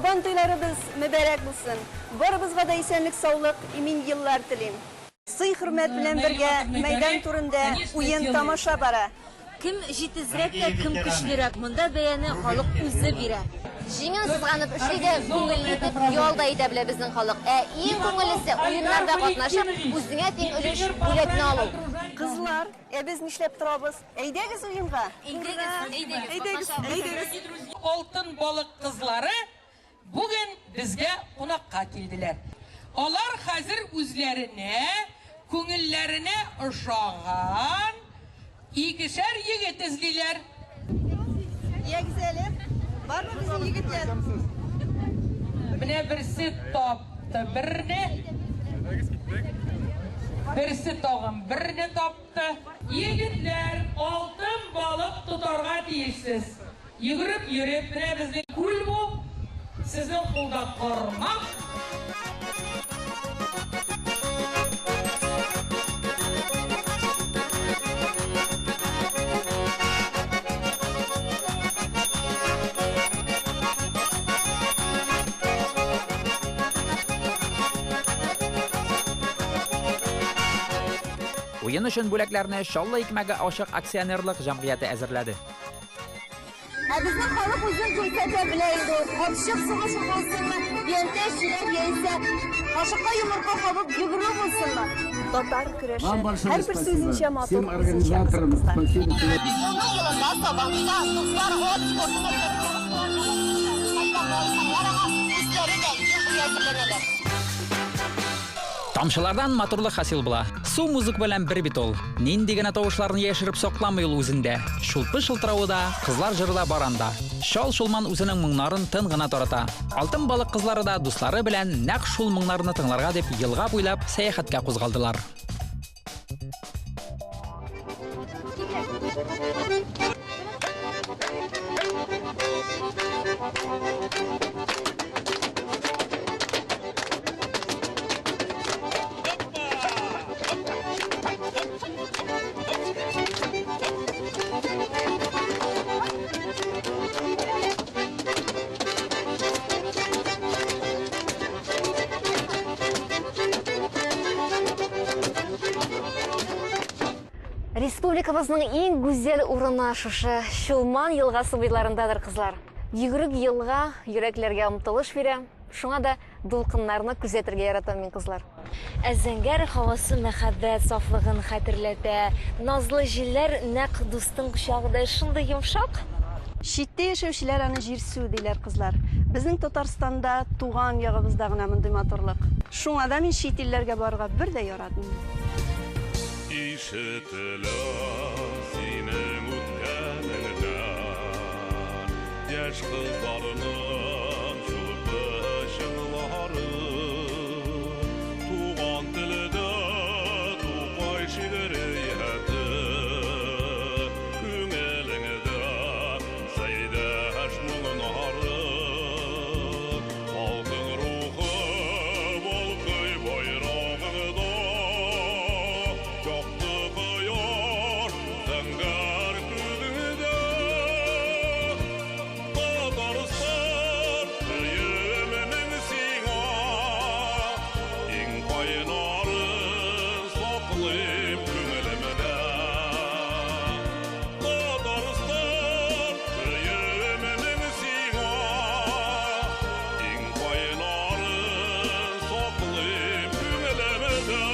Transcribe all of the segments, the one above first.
Сабан туйларыбыз мөбарәк булсын! Барыбызга да исәнлек-саулык, имин еллар телим. Сый-хөрмәт белән бергә мәйдан түрендә уен-тамаша бара. Кем җитезрәк тә, кем көчлерәк, монда бәяне халык үзе бирә. Җиңен сызганып эшли дә, күңелле итеп ял да итә белә безнең халык. Ә иң күңеллесе, уеннарда катнашып, үзеңә тиң өлеш бүләкне алу. Кызлар, ә без нишләп торабыз? Әйдәгез уенга! Әйдәгез, әйдәгез, Әйдәгез, катнашабыз. әйдәгез! Алтын балык кызлары бүген безгә кунакка килделәр. Алар хәзер үзләренә, күңелләренә ошаган икешәр егет эзлиләр. Ягез әле, бармы безнең егетләр? Менә берсе тапты берне. Берсе тагын берне тапты. Егетләр, алтын балык тотарга тиешсез. Йөгереп йөреп, менә безнең күл бу, сезнең кулда кармак. Уен өчен бүләкләрне Чаллы икмәге ачык акционерлык җәмгыяте әзерләде. Ә безнең халык үзен күрсәтә белә инде ул. Капчык сугышы булсынмы, биянтә чиләк яисә кашыкка йомырка кабып йөгерү булсынмы. Татар көрәше Вам большое һәрберсе спасибо. үзенчә матур, Всем үзенчә организаторам кызык, кызлар. спасибо. Елның елында Сабантуйда дуслар ат спорты мәктәбе үзләре дә ел буе әзерләнәләр. Тамчылардан матурлык хасил була. Су музыка белән бер бит ул. Нинди генә тавышларны яшереп сакламый ул үзендә. Чулпы шылтыравы да, кызлар җыры да бар анда. Чал Чулман үзенең моңнарын тын гына тарата. Алтын балык кызлары да дуслары белән нәкъ шул моңнарны тыңларга дип елга буйлап сәяхәткә кузгалдылар. Республикабызның иң гүзәл урыны шушы Чулман елгасы буйларындадыр, кызлар. Йөгерек елга йөрәкләргә омтылыш бирә. Шуңа да дулкыннарны күзәтергә яратам мин, кызлар. Ә зәңгәр һавасы мәхәббәт сафлыгын хәтерләтә. Назлы җилләр нәкъ дустың кочагыдай шундый йомшак. Читтә яшәүчеләр аны җирсү диләр, кызлар. Безнең Татарстанда, туган ягыбызда гына мондый матурлык. Шуңа да мин чит илләргә барырга бер дә яратмыйм. Ишетелә синең үткәнеңдән Яшь кызларның чулпы чыңлары. Туган телдә Тукай шигърияте, Күңелеңдә Сәйдәш моңнары. Халкың рухы балкый байрагыңда, Якты кояш зәңгәр күгеңдә. Татарстан, сөюемнең сиңа, Иң кайнарын саклыйм күңелемдә. Татарстан, сөюемнең сиңа, Иң кайнарын саклыйм күңелемдә.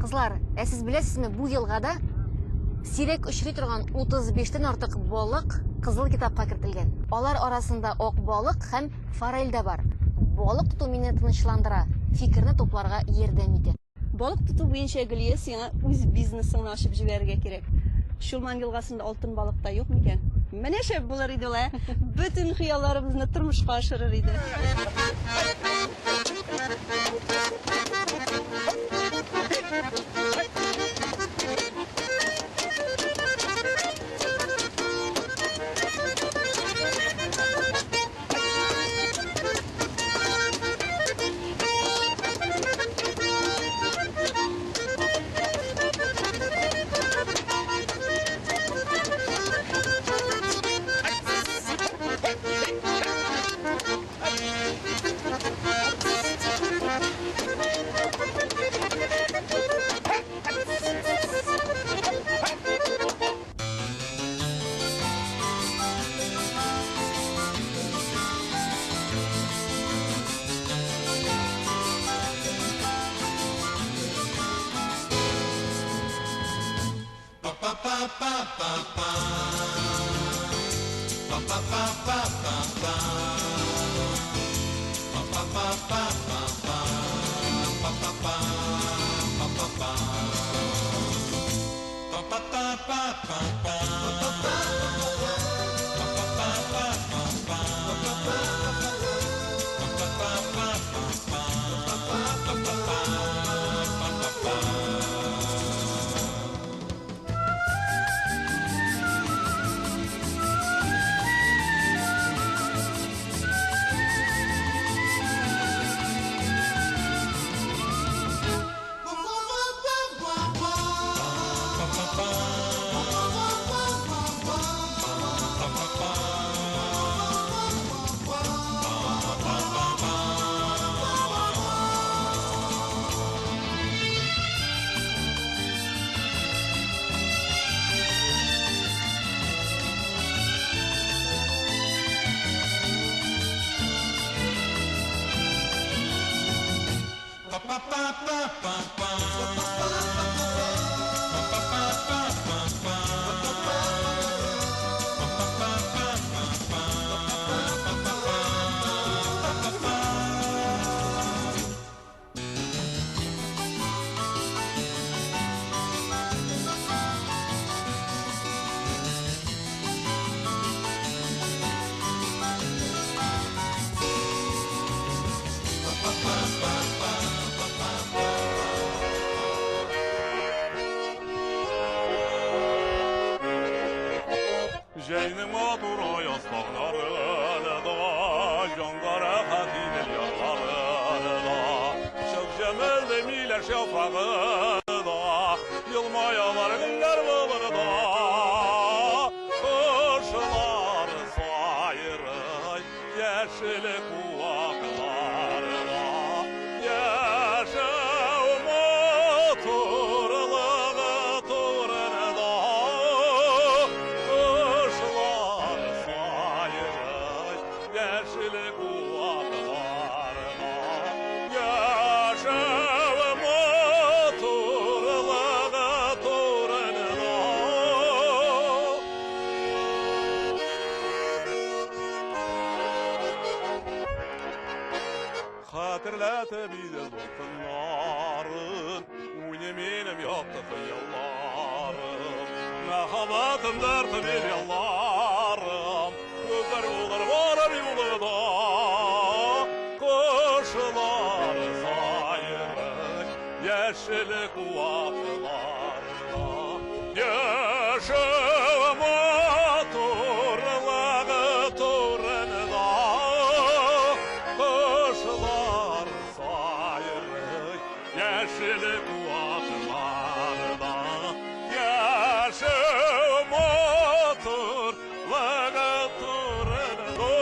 Кызлар, ә сез беләсезме, бу елгада сирәк очрый торган 35 тән артык балык Кызыл китапка кертелгән. Алар арасында ак балык һәм форель дә бар. Балык тоту мине тынычландыра, фикерне тупларга ярдәм итә. Балык тоту буенча, Гөлия, сиңа үз бизнесыңны ачып җибәрергә кирәк. Чулман елгасында алтын балык та юк микән? Менә шәп булыр иде ул, ә? Бөтен хыялларыбызны тормышка ашырыр иде. Җәйнең матур аяз таңнарында, җанга рәхәт Идел ярларында, чык җемелде миләш яфрагы да, елмаялар гөлләр болында. Кошлар сайрый яшел куакларда, яшәү матурлыгы турында. Кошлар сайрый яшел куакларда, яшәү матурлыгы турында. Хәтерләтеп Идел дулкыннарын, уйный минем якты хыялларым. Мәхәббәтем дәрте бир ялларым, күзләр булыр барыр юлыда. Кошлар сайрый яшел куакларда, яшәү матурлыгы турында. Кошлар сайрый яшел куакларда, яшәү матурлыгы турында.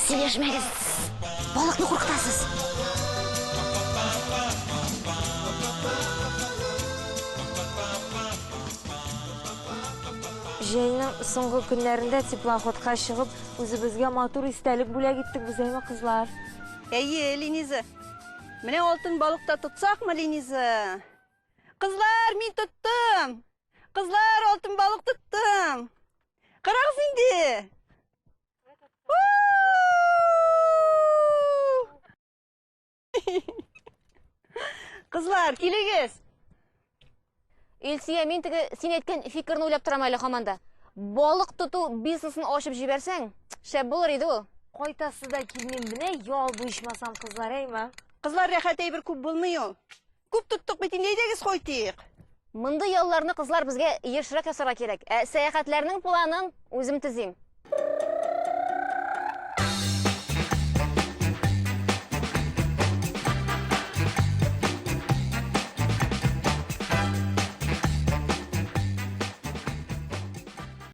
Сөйләшмәгез. Балыкны куркытасыз. Җәйнең соңгы көннәрендә теплоходка чыгып, үзебезгә матур истәлек бүләк иттек без, әйме, кызлар? Әйе, Лениза. Менә алтын балык та тотсакмы, Лениза? Кызлар, мин тоттым! Кызлар, алтын балык тоттым! Карагыз инде! Кызлар, килегез! Илсөя, мин теге син әйткән фикерне уйлап торам әле һаман да. Балык тоту бизнесын ачып җибәрсәң, шәп булыр иде ул. Кайтасы да килмим, менә ял бу ичмасам, кызлар, әйме? Кызлар, рәхәт әйбер күп булмый ул. Күп тоттык бит инде, әйдәгез кайтыйк. Мондый ялларны кызлар безгә ешрак ясарга кирәк. Ә сәяхәтләрнең планын үзем төзим.